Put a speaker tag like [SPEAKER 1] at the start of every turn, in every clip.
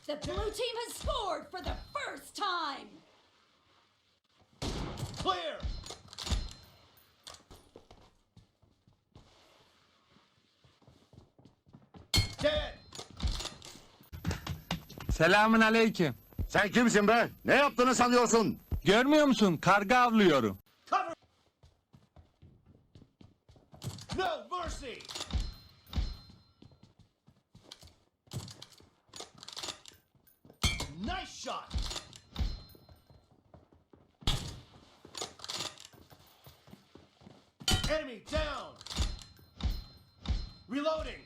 [SPEAKER 1] The blue team has scored for the first time.
[SPEAKER 2] Clear. Dead.
[SPEAKER 3] Selamün aleyküm.
[SPEAKER 4] Sen kimsin be? Ne yaptığını sanıyorsun?
[SPEAKER 3] Görmüyor musun? Karga avlıyorum.
[SPEAKER 2] Cover. No mercy. Nice shot. Enemy down. Reloading.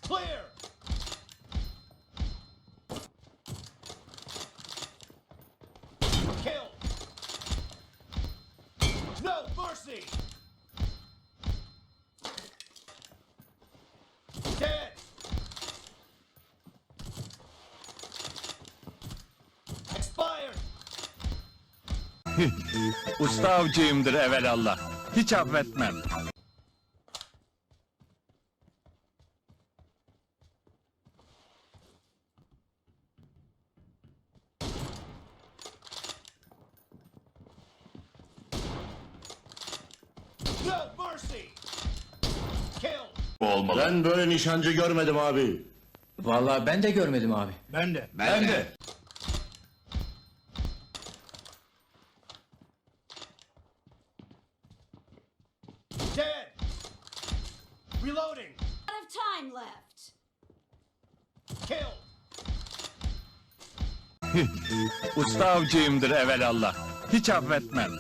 [SPEAKER 2] Clear. Kill. No mercy. Dead. Expired.
[SPEAKER 3] Usta avcıyımdır evelallah. Hiç affetmem.
[SPEAKER 2] No mercy. Kill.
[SPEAKER 4] Olmalı. Ben böyle nişancı görmedim abi.
[SPEAKER 5] Vallahi ben de görmedim abi.
[SPEAKER 4] Ben de. Ben de.
[SPEAKER 2] Dead. Reloading.
[SPEAKER 1] Out of time left.
[SPEAKER 2] Kill.
[SPEAKER 3] Usta avcıyımdır evelallah. Hiç affetmem.